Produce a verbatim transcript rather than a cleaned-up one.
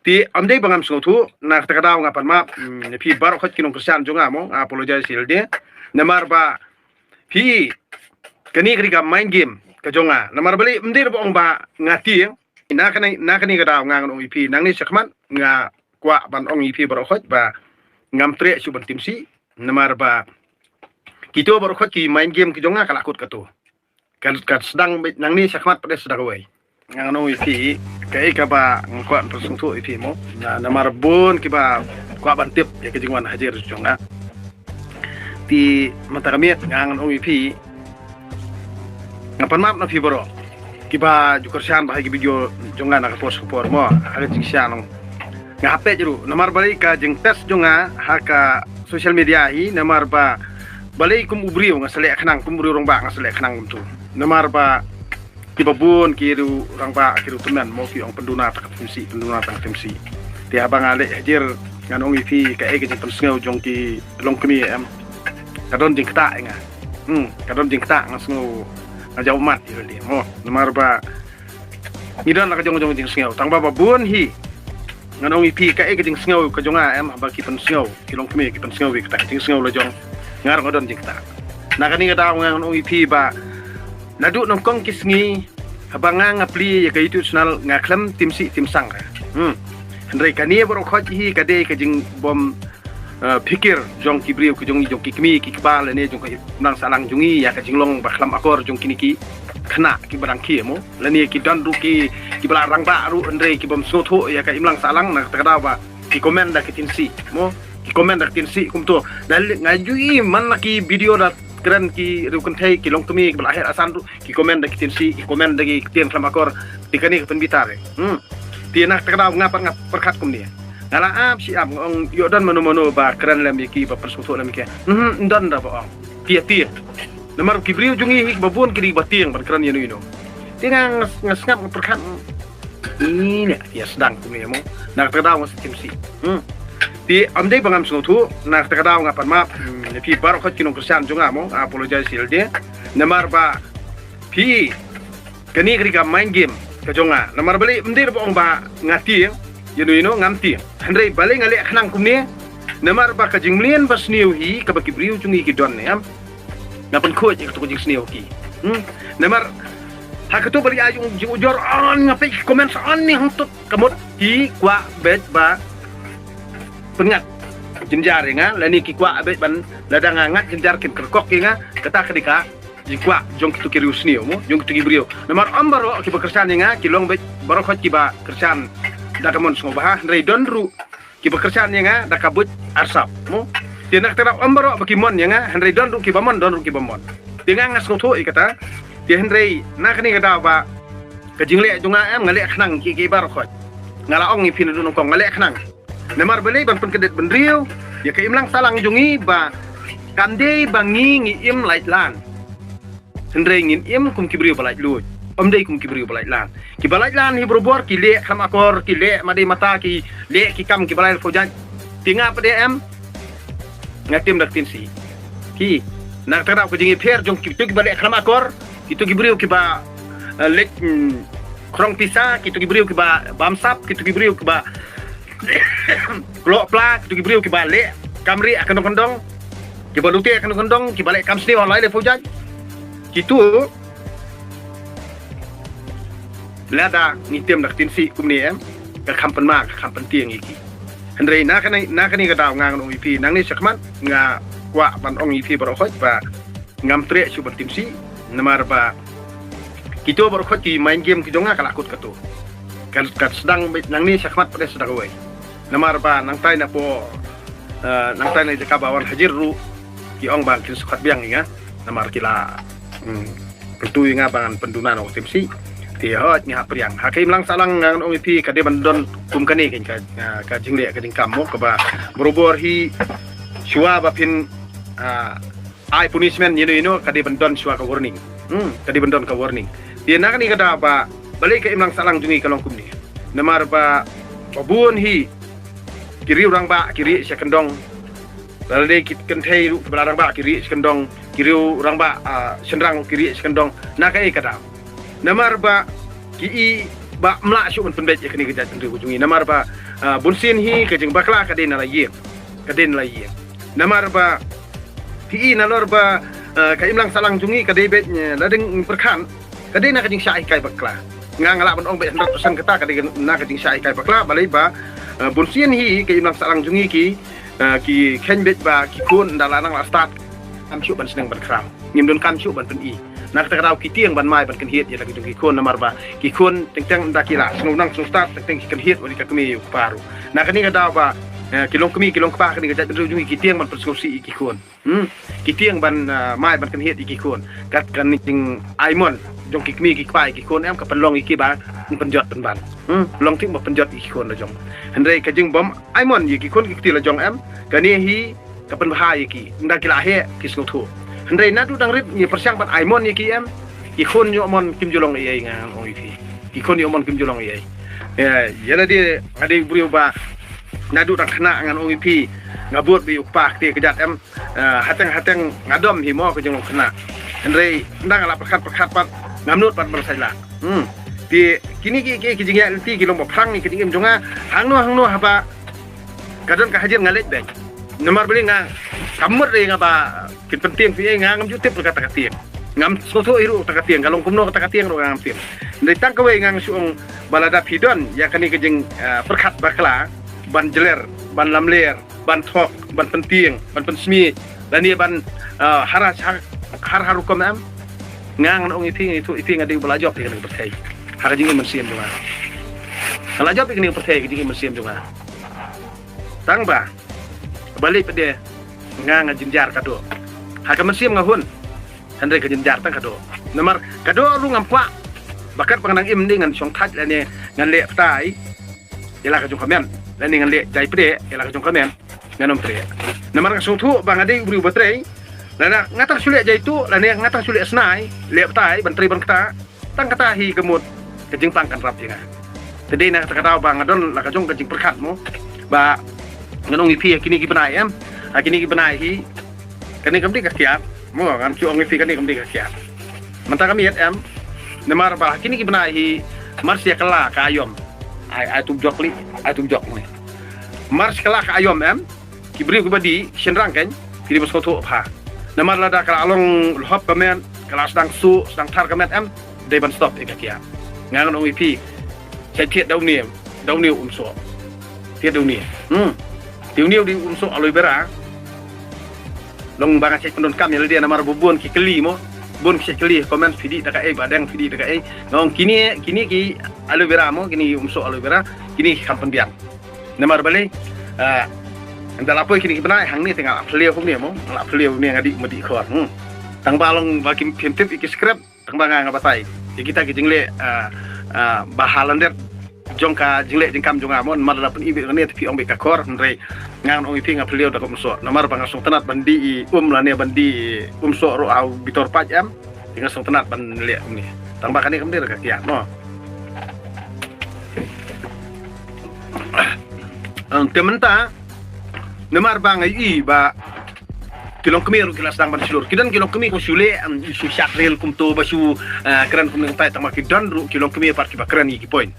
Te ym dei ba ngam sngewthuh, na kata ka daw nga pan map, mm, ïa phi baroh khoit ki nongkyrshan jong nga mo, nga apologize ïa lade. Namar ba phi, kane ka dei ka mind game ka jong nga. Namar balei, ym dei ba ong ba nga tieng. Na kane, na kane ka daw nga ngan ong ïa phi, nangne shakhmat nga kwah ban ong ïa phi baroh khoit ba ngam treh shuh ban tim sih. Namar ba kito baroh khoit ki mind game ki jong nga ka la kut kato. Ka, ka sdang beit nangne shakhmat pat de sdang kawei. Nga ngan ong ïa phi, kaei kaba nga kwah ban pynsngewthuh ïa phi mo. Na, namar bun kiba kwah ban tip ïa ka jingwan hajar jong nga. Te mynta ka miet nga ngan ong ïa phi, nga pan map na phi baroh kiba ju kyrshan ba ha ki video jong nga na ka por sha ka por mo, ha ka jingshisha nong. Nga hap peit ruh, namar balei ka jingtest jong nga ha ka social media hi, namar ba balei kum u briew nga sa leh khnang, kum u briew rangbah nga sa leh khnang kumto. Namar ba kiba bun ki riew rangbah, ki riew tymmen mo, ki ong pynduna tang ka tim sih, pynduna tang ka tim sih. Te haba nga leh hajar, ngan ong ïa phi kaei ka jingpynsngew jong ki longkmie em, ka don jingktah ïa nga. Hmm, ka don jingktah, nga sngew nga jaw mat ïa lade mo. Namar ba ngi don la ka jong jong jingsngew, tang ba ba bun hi. Ngan ong ïa phi kaei ka jingsngew ka jong nga em, haba ki pynsngew, ki longkmie ki pynsngew ïa kata ka jingsngew la jong nga ruh nga don jingktah. Na kane ka daw nga ngan ong ïa phi ba naduh nyngkong ki sngi, haba nga nga plie ïa ka YouTube channel, nga khlem tim sih tim sang ka. Hmm. Hynrei kane baroh khoit hi ka dei ka jingbym, eh, phikir jong ki briew, ki jong ngi, jong ki kmie ki kpa lane jong ka imlang sahlang jong ngi ïa ka jinglong ba khlem akor jong kine ki khynnah kiba dang khie mo, lane ki don ruh ki, kiba la rangbah ruh hynrei ki bym sngewthuh ïa ka imlang sahlang, na kata ka daw ba ki comment da ki tim sih mo, ki comment da ki tim sih kumto. Da lei nga ju i man la ki video da kren ki riew kynthei, ki longkmie kiba la her asan ruh, ki comment da ki tim sih, ki comment da ki ktien khlem akor. Te kane ka pynbitar eh. Hmm. Te na kata ka daw nga pat nga pyrkhat kumne. Nga la ap shi ap, nga ong ïoh don mano mano ba kren lem ïa ki, ba pynsngewthuh lem ïa ki. Hmm, ym don da ba ong. Te ïa tieng. Namar ki briew jong ngi hi kiba bun ki dei ba tieng ban kren ïa no ïa no. Te nga, nga, nga sngap nga pyrkhat. Ine ïa sdang kumne mo. Na kata ka daw nga sa tim sih. Hmm. Te ym dei ba ngam sngewthuh, na kata ka daw nga pan map, hmm, ïa phi baroh khoit ki nongkyrshan jong nga mo, nga apologize ïa lade. Namar ba phi, kane ka dei ka mind game ka jong nga. Namar balei, ym dei ba ong ba nga tieng ïa no ïa no, ngam tieng. Hynrei balei nga leh khnang kumne? Namar ba ka jingmlien ba sniew hi kaba ki briew jong ngi ki don ne em. Nga pynkhuid ïa kato ka jingsniew ki. Hmm? Namar ha kato ba dei ai jong, jong ujor on, nga peit ki comment sa on ne hangto ka mut ki kwah beit ba pynngat jynjar ïa nga, lane ki kwah beit ban lada nga ngat jynjar kin kyrkhu ïa nga, kata ka dei ka jingkwah jong kito ki riew sniew mo, jong kito ki briew. Namar ym baroh kiba kyrshan ïa nga ki long beit, baroh khoit kiba kyrshan da ka mon sngewbha, hynrei don ruh kiba kyrshan ïa nga da ka buit arsap mo. Te na kata ka daw ym baroh ba ki mon ïa nga, hynrei don ruh kiba mon, don ruh kiba mon. Te nga nga sngewthuh ïa kata. Te hynrei na kane ka daw ba ka jingleh jong nga em, nga leh khnang ki, ki baroh khoit. Nga la ong ïa phi naduh nyngkong, nga leh khnang. Namar balei, ban pynkyndit bynriew ïa ka imlang sahlang jong ngi ba kam dei ba ngi ngi im laitlan. Hynrei ngin im kum ki briew ba laitluid. Ym dei kum ki briew ba laitlan. Kiba laitlan hi barabor ki leh khlem akor, ki leh madei mata, ki leh ki kam kiba lai laiphew jait. Te nga pat de em, nga tim da ka tim sih. Ki, na kata ka daw ka jingïapher jong kito kiba leh khlem akor, kito ki briew kiba, eh, leit, mm, khrong pisa, kito ki briew kiba bamsap, kito ki briew kiba klok pla, kito ki briew kiba leh kam rieh ha kyndong kyndong, kiba lute ha kyndong kyndong, kiba leh kam sniew ha lai laiphew jait. Kito lada ngi tim da ka tim sih kumne em, ka kham pynmah, ka kham pyntieng ïa ki. Hynrei na kane, na kane ka daw nga ngan ong ïa phi, nangne shakhmat nga kwah ban ong ïa phi baroh khoit ba ngam treh shuh ban tim sih, namar ba kito baroh khoit ki mind game ki jong nga ka la kut kato. Ka, ka sdang beit nangne shakhmat pat de sdang kawei. Namar ba nangtai na por, eh, nangtai na jaka ba wan hajar ruh ki ong ba kin sngewkhot biang ïa nga. Namar ki la, hmm, kyntu ïa nga ba ngan pynduna noh ka tim sih. Te hooid nga hap pdiang. Ha ka imlang sahlang nga ngan ong ïa phi ka dei ban don kum kane ka, ka, ka jingleh ka jingkam mo kaba barabor hi shuwa ba phin, ah, ai punishment ïa no ïa no ka dei ban don shuwa ka warning. Hmm, ka dei ban don ka warning. Te na kane ka daw ba balei ka imlang sahlang jong ngi ka long kumne. Namar ba ba bun hi ki riew rangbah ki rieh sha kyndong. Lada dei ki kynthei ruh kiba la rangbah ki rieh sha kyndong, ki riew rangbah, ah, shynrang ki rieh sha kyndong. Na kaei ka daw? Namar ba ki i ba ym lah shuh ban pynbeit ïa kane ka jaitbynriew ka jong ngi. Namar ba ah, bunsien hi ka jingbakla ka dei na la ïing. Ka dei na la ïing. Namar ba phi i nalor ba, ah, ka imlang sahlang jong ngi ka dei beit, eh, la dang pyrkhat. Ka dei na ka jingshah hikai bakla. Nga nga lah ban ong beit hundred percent kata ka dei na ka jingshah hikai bakla, balei ba, ah, bunsien hi ka imlang sahlang jong ngi ki, ah, ki kheiñ beit ba ki khun ynda la nang la stad, kam shuh ban sneng ban khraw. Ngim donkam shuh ban pyni. Na kata ka daw ki tieng ban mai ban kynhied ïa la ki jong ki khun, namar ba ki khun teng teng ynda ki la sngew nang sngew stad teng teng ki kynhied wat ïa ka kmie ïa u kpa ruh. Na kane ka daw ba, eh, ki long kmie ki long kpa kane ka jaitbynriew jong ngi ki tieng ban pynsngewsih ïa ki khun. Hmm. Ki tieng ban, ah, mai ban kynhied ïa ki khun. Kat kane ka jingaimon jong ki kmie ki kpa ïa ki khun em ka pynlong ïa ki ba pynjot pynban. Hmm. Long thik ba pynjot ïa ki khun la jong. Hynrei ka jingbym aimon ïa ki khun ki kti la jong em, kane hi ka pynbha ïa ki. Ynda ki la heh ki sngewthuh. Hynrei naduh dang rit ngi pyrshang ban aimon ïa ki em, ki khun ïoh mon kim ju long ei ei, nga ong ïa phi. Ki khun ïoh mon kim ju long ei ei. Ïa, ïa lade nga dei u briew ba naduh dang khynnah, ngan ong ïa phi, nga bud beit ïa u kpa kti kjat em. Ah, hateng hateng nga dom hi mo ka jinglong khynnah. Hynrei ynda nga la pyrkhat pyrkhat pat ngam nud pat ban sa ïa lah. Hmm. Te kine ki, ki, ki jingïaid lynti ki long ba phrang ïa ka jingim jong nga. Hangno hangno haba ka don ka hajar nga leit beit. Namar balei nga, ka mut re nga ba kin pyntieng phi ei, nga ngam ju tip kata ka tieng. Ngam sngewthuh hi ruh kata ka tieng, ka long kumno kata ka tieng ruh nga ngam tip. Hynrei tang kawei nga shu ong ba lada phi don ïa kane ka jing, eh, pyrkhat bakla ban jler, ban lamler, ban thok, ban pyntieng, ban pynsmit, lane ban, eh, har, har, har, har rukom em. Nga ngan ong ïa phi, ïa phi, ïa phi nga dei ba la jop ïa kane ka pyrthei ha ka jingim mynsiem jong nga. Nga la jop ïa kane ka pyrthei ha ka jingim mynsiem jong nga. Tang ba balei pat de nga, nga jynjar ka doh. Ha ka mynsiem nga hun. Hynrei ka jynjar tang ka doh. Namar ka doh ruh ngam kwah. Ba katba ngan nang im de ngan shong thait lane ngan leh batai ïa la ka jong ka met, lane ngan leh jai pdeh ïa la ka jong ka met, ngan ym treh. Namar nga sngewthuh ba nga dei u briew ba trei. Lane nga tang shu leh jai tuh, lane nga tang shu leh snai, leh batai ban trei ban ktah. Tang kata hi ka mut ka jingpang kan rap ïa nga. Te dei na kata ka daw ba nga don la ka jong ka jingpyrkhat mo. Ba ngan ong ïa phi ha kine ki bnai em, ha kine ki bnai hi, kane kam dei ka kiad mo, ngan shu ong ïa phi kane kam dei ka kiad. Mynta ka miet em, namar ba ha kine ki bnai hi mar sha kylla ka aïom. Ai, ai tup jok li, ai tup jok ni. Mar sha kylla ka aïom em, ki briew kiba dih, ki shynrang kein, ki dei ban sngewthuh bha. Namar lada ka la long lhop ka met, ka la sdang suh, sdang thar ka met em, dei ban stop ïa ka kiad. Nga ngan ong ïa phi, shait thied da une, da une u umsoh. Thied da une. Hmm. Te une u dei u umsoh aloe vera. Long ba nga shait pyndonkam ïa lade namar ba bun ki kylli mo. Bun ki shait kylli comment phi dih da kaei, ba dang phi dih da kaei. Nga ong kine, kine ki aloe vera mo, kine ki umsoh aloe vera, kine ki kham pynbiang. Namar balei, ah, ynda la poi kine ki bnai hangne te nga la phylliew kumne mo, nga la phylliew ne nga dih ma dih khor. Hmm. Tang ba long ba kim, phim tip ïa ki script, tang ba nga nga batai. Ïa kita ki jingleh, ah, ah, ba ha lyndet jong ka jingleh jingkam jong nga mo, namar la pyni beit kane te phi ong beit ka khor, hynrei nga ngan ong ïa phi nga phylliew da ka umsoh. Namar ba nga sngewtynnat ban dih i um lane ban dih i umsoh ruh ha u bitor paid em. Te nga sngewtynnat ban leh kumne. Tang ba kane kam dei ka kiad mo. Em, te mynta namar ba nga ïohi ba ki longkmie ruh ki la sdang ban shlur. Ki don ki longkmie ko shu leh, em, shu shad reel kumto ba shu, eh, kren kumne kumtai, tang ba ki don ruh ki longkmie pat kiba kren ïa ki point.